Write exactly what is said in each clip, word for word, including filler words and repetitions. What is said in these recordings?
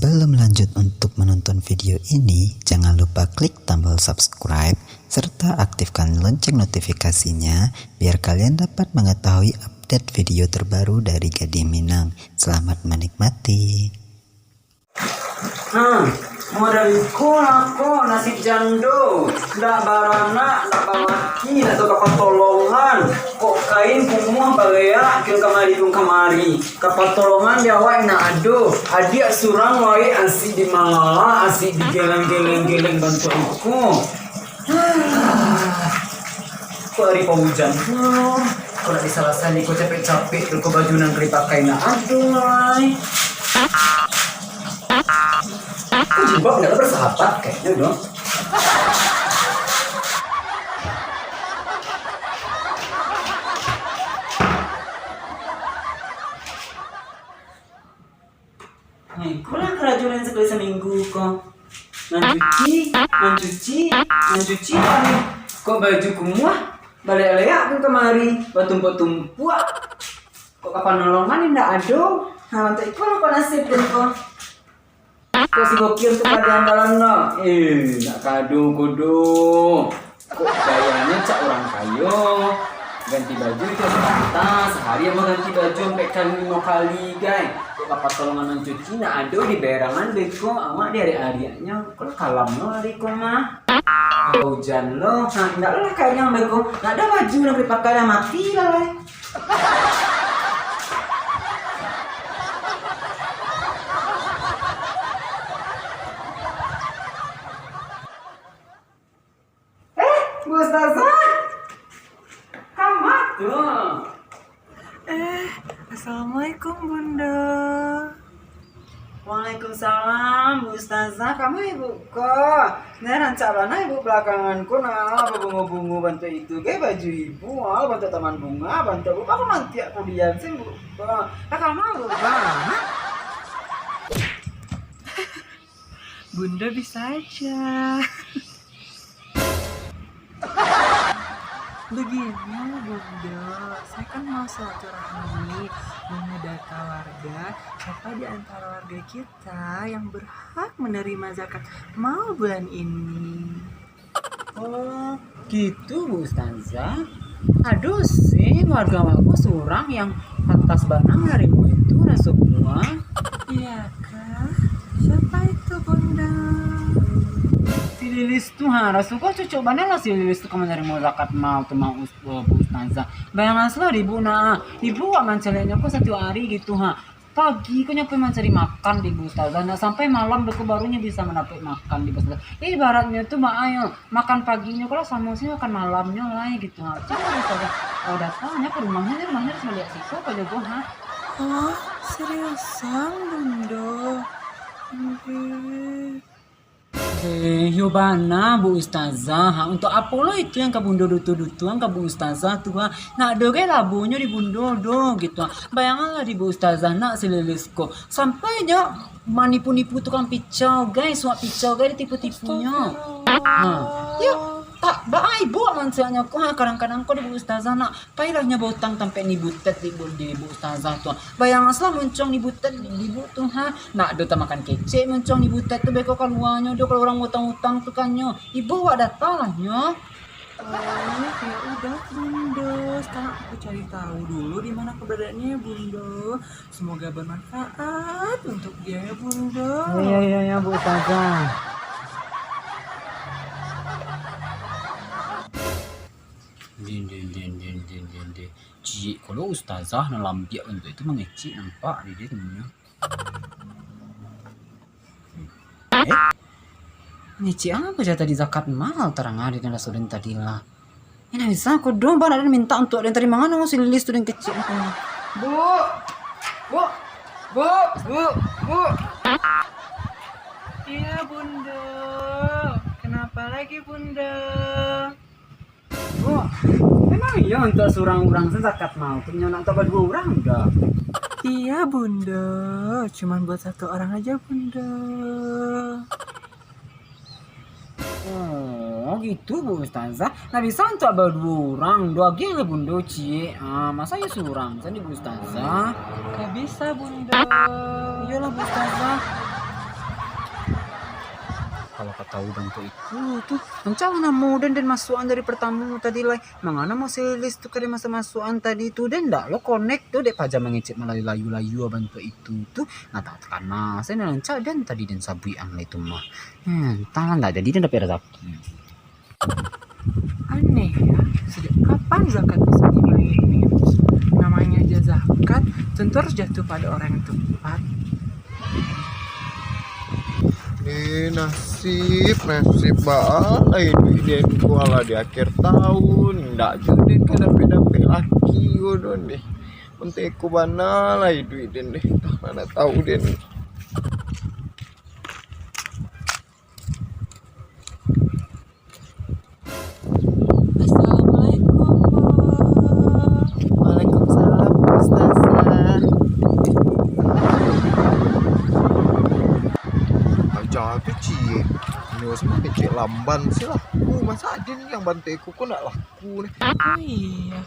Sebelum lanjut untuk menonton video ini, jangan lupa klik tombol subscribe serta aktifkan lonceng notifikasinya biar kalian dapat mengetahui update video terbaru dari Gadih Minang. Selamat menikmati. Nah, modal iko lah ko nasib jando. Ndak baranak, ndak balaki, ndak tau kapatolongan. Kok kain kumuah baleak, kiun kamari, kiun kamari. Kapatolongan di awak indak ado. Adiak surang wai asik di mangala, asik di geleng-geleng-geleng bantuak iko. Kok ari paujan pulo? Kok ndak disalasai ko capek-capek tu, ko baju nan ka dipakai ndak ado lai. Ko jilbab ndak bersahabat kayaknyo tu. Nah, ikolah karajo nan sakali saminggu ko. Mancuci, mancuci, mancuci, kok baju kumuah, baleak-leak pun kamari, batumpuak-tumpuak. Kok kapanolongan indak ado. Nah, untuak ikolah ko nasib den ko. Kok si Gokil tu pado andalan no. Eh, ndak kado ko doh. Kok gayanyo cak urang kayo, ganti baju tiok saranta, sahari ambo ganti baju ampek kali, limo kali, gai. Kok kapatolongan mancuci, ndak ado dibayarangan beko, awak diariak-ariaknyo. Kok lah kalam lo ari ko mah. Ujan lo, nah, indak lah kayaknyo beko, ndak ado baju nan dipakai lah, mati lah lai. Eh, Bu Ustazah. Kama tu? Eh, assalamualaikum, Bunda. Waalaikumsalam, Bu Ustazah. Kama ibu ko? Nah, rancak bana ibu balakangan ko, nah, babungo-bungo bantuak itu. Ge baju ibu, ah, bantuak taman bunga, bantuak bu-, apa mantiak kudian sih, Bu? Kama, Bu? Kama, ha? Bunda bisa aja. Begini, Bunda, saya kan mau silaturahmi, mau ngedata warga, siapa di antara warga kita yang berhak menerima zakat mal bulan ini. Oh, gitu, Bu Ustazah. Ado sih warga ambo surang yang pantas bana manarimo itu, raso ko. Iya kah? Siapa itu, Bunda? Si Lilis tu, ha, raso ko cocok bana lah si Lilis tu ka manarimo zakat mal tu, mah, Us-, Bu Ustazah. Bayangan sado ibu, nah, ibu wak mancaliaknyo ko satiok ari gitu, ha. Pagi ko nyo pai mancari makan di Bu Ustazah, ndak sampai malam beko baru nyo bisa mandapek makan di Bu Ustazah. Ibaratnyo tu, Mak, ayo, makan paginyo ko lah samo si makan malamnyo lai gitu. Ha, cubo Bu Ustazah, kalau datangnyo ka rumahnyo, rumahnyo harus maliek siko ko juo, ha. Hah? Seriusan, Bunda? Ndeh. Eh, iyo bana, Bu Ustazah, ha. Untuak apo lo itu yang ka Bundo dutu-dutuan ka Bu Ustazah tu, ha? Ndak ado gai labonyo di Bundo doh, gitu, ha. Bayanganlah di Bu Ustazah, nak si Lilis ko. Sampai nyo manipu-nipu tukang picau gai, suak picau gai ditipu-tipunyo. Ha. Yo, tak, baa ibo manusianyo ko, ha, kadang-kadang ko di Bu Ustazah, nak. Pailah nyo bautang tampek nibutet di bu-, di Bu Ustazah tu. Bayangan salah muncuang nibutet di, di Bu tu, ha. Nak do tamakan kecek muncuang nibutet tu, beko kaluanyo do kalau urang utang-utang tu kan nyo. Ibo wak datang lah nyo. Oh, ya udah, Bunda. Sekarang aku cari tahu dulu di mana keberadaannya, Bunda. Semoga bermanfaat untuk dia, ya, Bunda. Ya, ya, ya, ya, Bu Ustazah. Din, din, din, din, din, din, din. Ciek ko lo ustazah nan lambiak bantuak itu mangecek nampak di dia tu nyo. Eh? Mangecek apo caro tadi zakat mal tarang ari nan raso den tadi lah. Indak bisa ko doh, bana den mintak untuak den tadi, mangano si Lilis tu den kecek ko. Bu! Bu! Bu! Bu! Bu! Iya, Bunda. Kenapa lagi, Bunda? Bu, memang iyo untuak surang urang se zakat mal tu, nyo ndak untuak baduo urang doh? Iya, Bunda. Cuman buat satu orang aja, Bunda. Oh, gitu, Bu Ustazah. Ndak bisa untuak baduo urang doh, agiah lah, Bunda, ciek. Ah, masa iyo surang sajo, Bu Ustazah? Ndak bisa, Bunda. Iyolah, Bu Ustazah. Kalau ka tahu bantuak itu tu, rancak namo den, den masuakan dari partamo tadi lai. Mangana mo si Lilis tu ka den masuak-masuakan tadi tu, den ndak lo konek tu, dek paja mangecek malayu-layu bantuak itu tu. Nah, tak takana, saya rancak den tadi den sabuik ang lai tu mah. Hmm, entahlah, ndak jadi den dapek razaki. Aneh ya, sejak kapan zakat bisa dimainin? Namanya aja zakat, tentu harus jatuh pada orang yang tepat. Eh, nasib, nasib baa lah iduik den ko lah di akhir tahun. Ndak jo den ka dapek-dapek laki ko doh deh. Entah ko bana lah iduik den deh. Entah mana tahu den. Assalamualaikum, Bu. Waalaikumsalam, Ustazah. Aja tu ciek. Nyo sama kecek lamban sih lah. Oh, masa ada ni yang bantai kuku nak laku ni? Oh iya,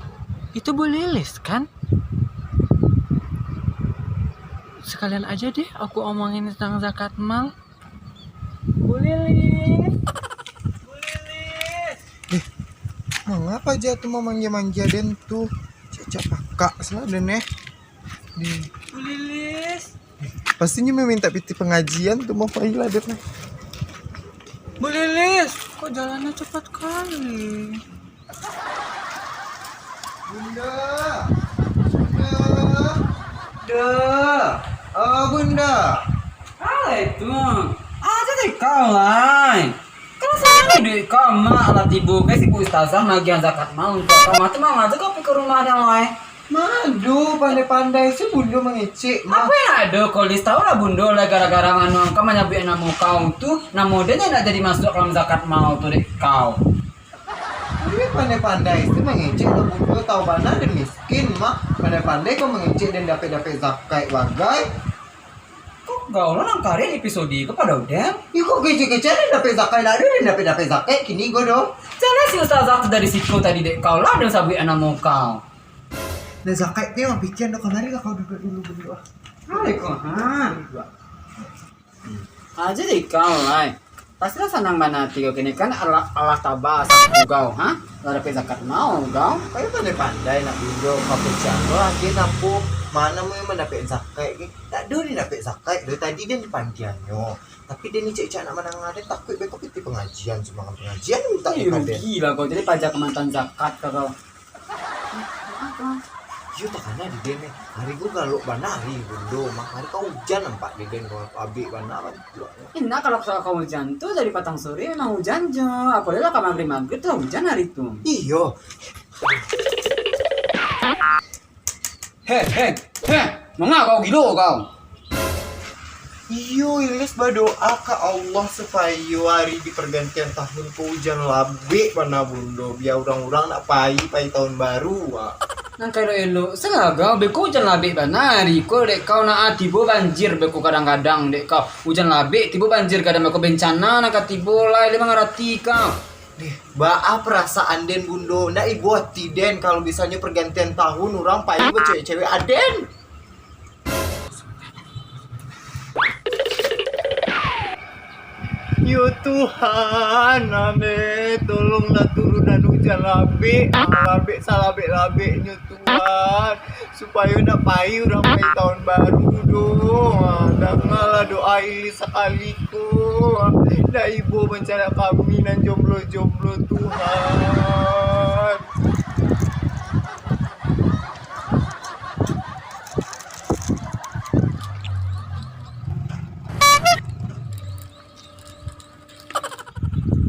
itu Bu Lilis kan? Sekalian aja deh aku omongin tentang zakat mal. Bu Lilis. Bu Lilis. Eh, mangapa aja tu mamanggil-manggil den tu? Cak-cak pakak salah den eh. Ni. Bu Lilis. Pastinya meminta piti pengajian tu mau pai lah den. Bu Lilis, kok jalannya cepat kali? Bunda. Bunda. Bunda. Oh, Bunda. Hai, Tung. Aja deh kau, lai. Kalau saya ni duit kau, mak lah tibo ke si ustazah nagihan zakat mau untuk kau. Mati mau aja kau pergi ke rumah dia, lai. Madu, pandai-pandai si Bundo mangecek, mah. Apa yang ada, kau Lis? Tahu lah Bundo, lah gara-gara nganu angka manyabuik namo kau tu, namo dia nak jadi masuk dalam zakat mau tu, dek kau. Wih, pandai-pandai tu mangecek lah Bundo, tahu bana den miskin, mah. Pandai-pandai kau mangecek den dapek-dapek zakat bagai. Kok gaulan nan kareh episode ko pado den? Iko kecek-kecek den dapek zakat lah, den dapek-dapek zakat kini ko doh. Jalan si ustazah tu dari siko tadi dek kau lah, den sabuik namo kau. Nah, zakat ni mah pikian doh, kamari lah kau duduk dulu, duduk ah. Hai, kau, ha. Aja deh kau, lai. Pastilah sanang bana ati kau kini kan, alah, alah taba saku kau, ha? Lah dapek zakat mau kau. Kau pandai-pandai nak Bundo, kau pecah kau lagi nampu. Mana mu yang mandapek zakat ke? Tak ada ni dapek zakat dari tadi dia di pantianyo. Tapi dia ni cek-cek nak manangah, dia takut beko piti pengajian, sumbangan pengajian minta. Eh, rugi lah kau, jadi pajak mantan zakat kau. Iyo, takana di den ni. Hari ko galok bana hari Bundo, mah. Hari ko hujan nampak di den ko, abik bana kan. Indak, kalau, kalau hujan tu dari patang sore memang hujan je. Apolai lah ka magrib-magrib tu lah hujan hari tu. Iyo. Heh, heh, heh. Manga kau gilo kau? Iyo, Ilis badoa ka Allah supayo ari di pargantian tahun ko ujan labek bana Bundo, bia urang-urang nak pai, pai tahun baru, ha. Nan ka elok-elok, salah kau, beko ujan labek bana ari ko, dek kau, nak, ah, tibo banjir beko kadang-kadang, dek kau. Ujan labek, tibo banjir, kadang beko bencana, nan ka tibo lai, lai mangarati kau. Deh, baa parasaan den, Bundo? Ndak ibo ati den, kalau misalnyo pargantian tahun urang pai bacewek-cewek aden. Yo Tuhan, ameh, tolonglah turunan ujan labek, labek salabek-labeknyo, Tuhan, supayo nak pai urang pai tahun baru doh. Dangalah doa Ilis sakali ko. Ndak ibo mancaliak kami nan jomblo-jomblo, Tuhan.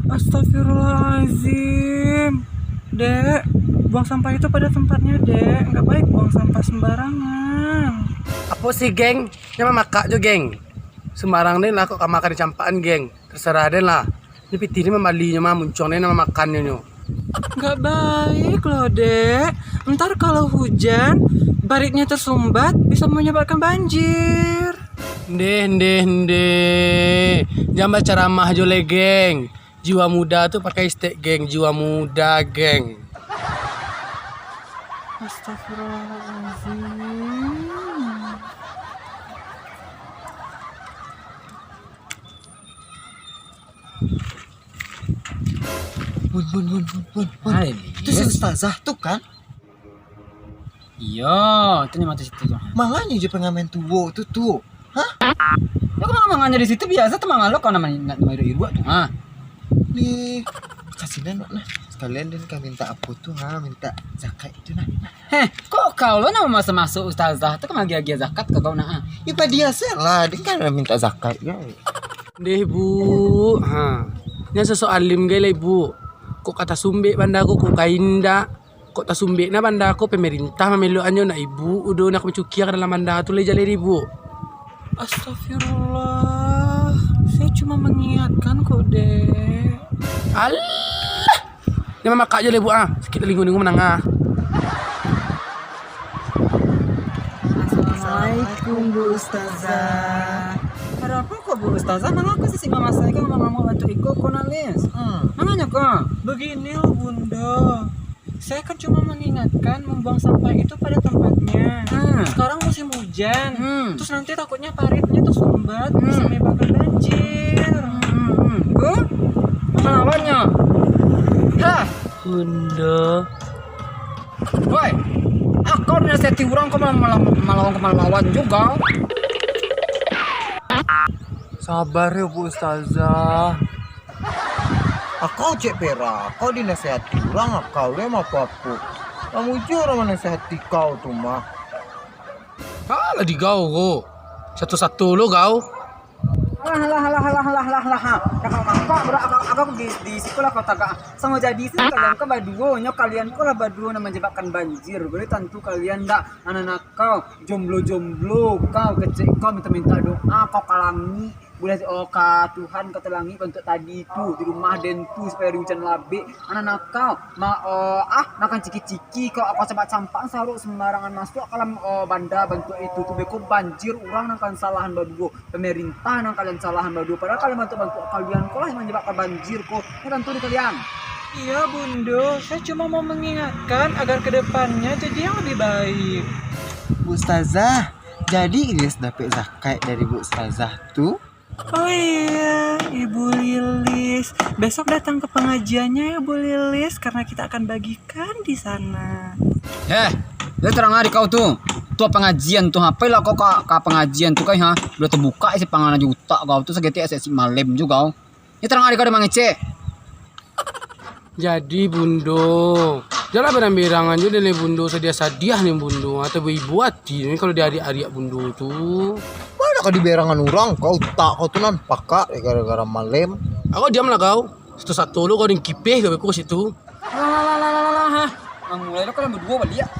Astagfirullahalazim. Dek, buang sampah itu pada tempatnya, Dek. Nggak baik buang sampah sembarangan. Apo sih, geng? Nyo mamakak jo, geng. Sembarang ni lah kok ka makan dicampakan, geng. Terserah den lah. Ni pitih ni mambalinyo mah, muncuang ni nan mamakannyo nyo. Nggak baik loh, Dek. Ntar kalau hujan, baritnya tersumbat, bisa menyebabkan banjir. Ndeh, ndeh, ndeh. Jan bacaramah jo lai, geng. Jiwa muda tu pakai stek, geng. Jiwa muda, geng. Astagfirullahaladzim. Bun, bun, bun, bun, bun, bun. Hai, Itu si Ustazah tu kan? Iyo, itu ni mata situ tu. Manganyo je pengamen tuo tu tu. Hah? Yo, kau manganyo di situ biasa tu, mangalo kau nak, nak iruak-iruak tu. Ha. Ni kasih den, nak, nah. Sekalian den ka minta apo tu, ha, minta zakat tu, nah. Heh, kok kau lo nak masuk-masuk ustazah tu ka magiah-agiah zakat ka kau nak, ha? Yo, padiah se lah, den kan minta zakat kan. Deh, Bu. Ha. Nya sosok alim gai lah, Ibu. Kok ka tasumbek banda ko, kok ka indak. Kok tasumbek nah banda ko, pemerintah mamelokannyo nak, Ibu. Udo nak mancukia ka dalam banda tu lai jaleh, Ibu. Astagfirullah. Saya cuma mengingatkan kok, Dek. Alah. Jan mamakak jo lai, Bu, ah. Sakik talingo-lingo mandanga. Assalamualaikum, Bu Ustazah. Ada apa kok, Bu Ustazah? Manga kok sisik mamasak iko, ngamuk-ngamuk bantuak iko, kok nangih? Hmm. Manganyo kok? Begini loh, Bunda. Saya kan cuma mengingatkan membuang sampah itu pada tempatnya. Hmm. Sekarang musim hujan. Hmm. Terus nanti takutnya paritnya tersumbat, hmm, bisa menyebabkan banjir. Hmm, hmm, hmm. Huh? Malawannya. Hah? Bunda. Woi, kau dinasihati urang, kau malah, malah, malawan, kau malawan juga. Sabar yo, Bu Ustazah. Akau cek perak, kau dinasihati urang, akau lo mah apo-apo. Lah mujua urang manasihati kau tu mah. Alah di kau ko. Sato-sato lo kau. Alah, alah, alah, alah, alah, alah, alah. Kakak-kakak, bro, akak, akak di, di siko lah kau tagak. Samo jadi se kalian ko baduo, nyo kalian ko lah baduo nan manyababkan banjir. Jadi tantu kalian dak, anak-anak kau, jomblo-jomblo kau, kecek kau minta-minta doa, kau ka langik. Buliah, oh, ka Tuhan, ka langik bantuak tadi tu, di rumah den tu, supayo ado ujan labek. Anak-anak kau, ma-, oh, ah, makan ciki-ciki kau, kau campak-campak, saruak sembarangan masuak ka dalam, oh, banda bantuak itu tu, beko banjir, urang nan kan salahan baduo, pemerintah nan kalian salahan baduo, padahal kalian bantuak-bantuak kalian ko lah yang manyababkan banjir ko, yo tantu di kalian. Iya, Bunda, saya cuma mau mengingatkan agar ke depannya jadi yang lebih baik. Bu Ustazah, jadi Ilyas dapek zakat dari Bu Ustazah tu? Oh iya, Ibu Lilis. Besok datang ke pengajiannya ya, Bu Lilis, karena kita akan bagikan di sana. Eh, yo tarang ari kau tu. Tu pengajian tu, ha? Pailah kau ka, ka pengajian tu, kai, ha? Buliah tabukak isi pangan ajo utak kau tu, saketek esok-esok malem juo kau. Yo tarang ari kau dek mangecek. Jadi, Bundo, janlah berang-berangan jo dek Bundo, sadiah-sadiah ni, Bundo. Atau beribu ati ni kalau diariak-ariak Bundo tu. Bana ka diberangan urang, kau utak kau tu nan pakak gara-gara malem. Kau diamlah kau. Sato-sato lo kau deng kipeh ka beko situ. Alah, alah, alah, alah, alah, ha. Mamulai lo kalian baduo baliak.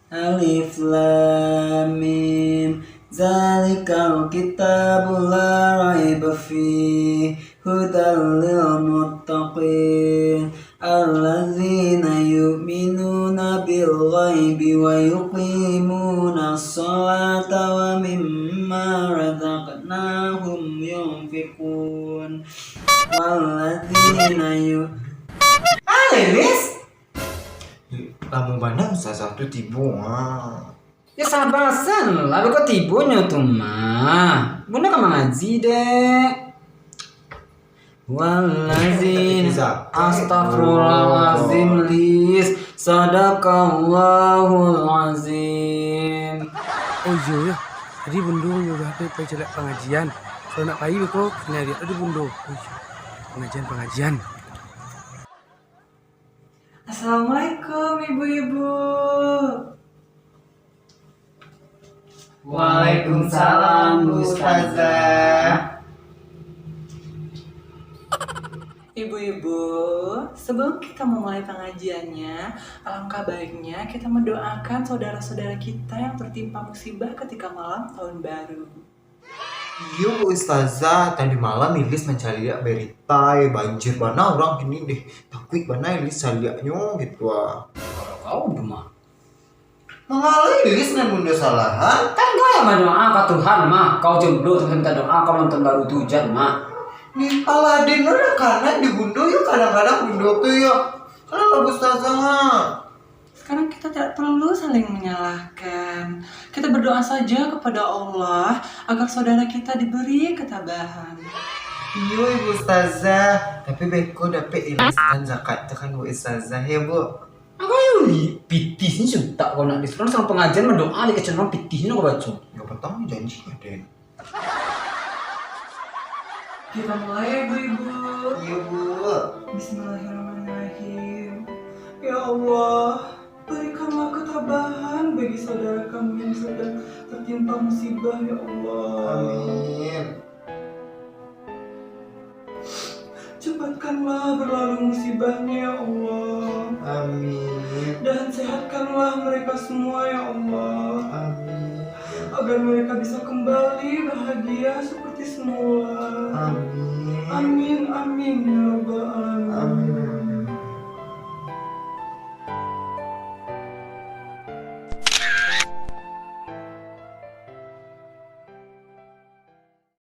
Alif Lam Mim. Zalikal kitabu la raiba fih, hudal lil muttaqin, alladzina yu'minuna bil ghaibi wa yuqimunas sholata wa mimma razaqnahum yunfiqun. Walladzina yu-, Alilis? Lamo bana Ustazah tu tibo, ha. Yo, sabasan lah, beko tibonyo tu mah. Bundo ka mangaji, dek. Wallazin, astagfirullahalazim, Lis. Sadaqallahul azim. Oh iyo, yo. Tadi Bundo nyuruah pai, pai caliak pangajian. Kalau nak pai beko, kena liek tadi Bundo. Oh iyo. Pangajian, pangajian. Assalamualaikum, ibu-ibu. Waalaikumsalam, Bu Ustazah. Ibu-ibu, sebelum kita memulai pengajiannya, alangkah baiknya kita mendoakan saudara-saudara kita yang tertimpa musibah ketika malam tahun baru. Iyo, Bu Ustazah, tadi malam Ilis mancaliak berita, eh, banjir bana urang kini deh. Takuik bana Ilis caliaknyo gitu, ah. Kalau kau tu mah. Mangalo Ilis nan Bundo salahan? Kan kau yang badoa ka Tuhan mah. Kau jomblo tapi minta doa, kau nonton baru tu hujan mah. Ni pala den lo nak kanai di Bundo yo, kadang-kadang Bundo tu yo. Kalau lah Bu Ustazah, ha. Sekarang kita tidak perlu saling menyalahkan. Kita berdoa saja kepada Allah agar saudara kita diberi ketabahan. Iyo, Ibu Ustazah, tapi beko dapek ilaskan zakat tu kan, Bu Ustazah, ya, Bu? Agak yo ni, pitih ni sutak kau nak disuruh sama pengajian mendoa, lagi kecil orang pitih ni kau baca. Enggak petang janji ada. Kita mulai ya, ibu-ibu. Iya, Bu. Bismillahirrahmanirrahim. Ya Allah, berikanlah ketabahan bagi saudara kami yang sedang tertimpa musibah, ya Allah. Amin. Cepatkanlah berlalu musibahnya, ya Allah. Amin. Dan sehatkanlah mereka semua, ya Allah. Amin. Agar mereka bisa kembali bahagia seperti semula. Amin. Amin, amin, ya Rabbal Alamin. Amin.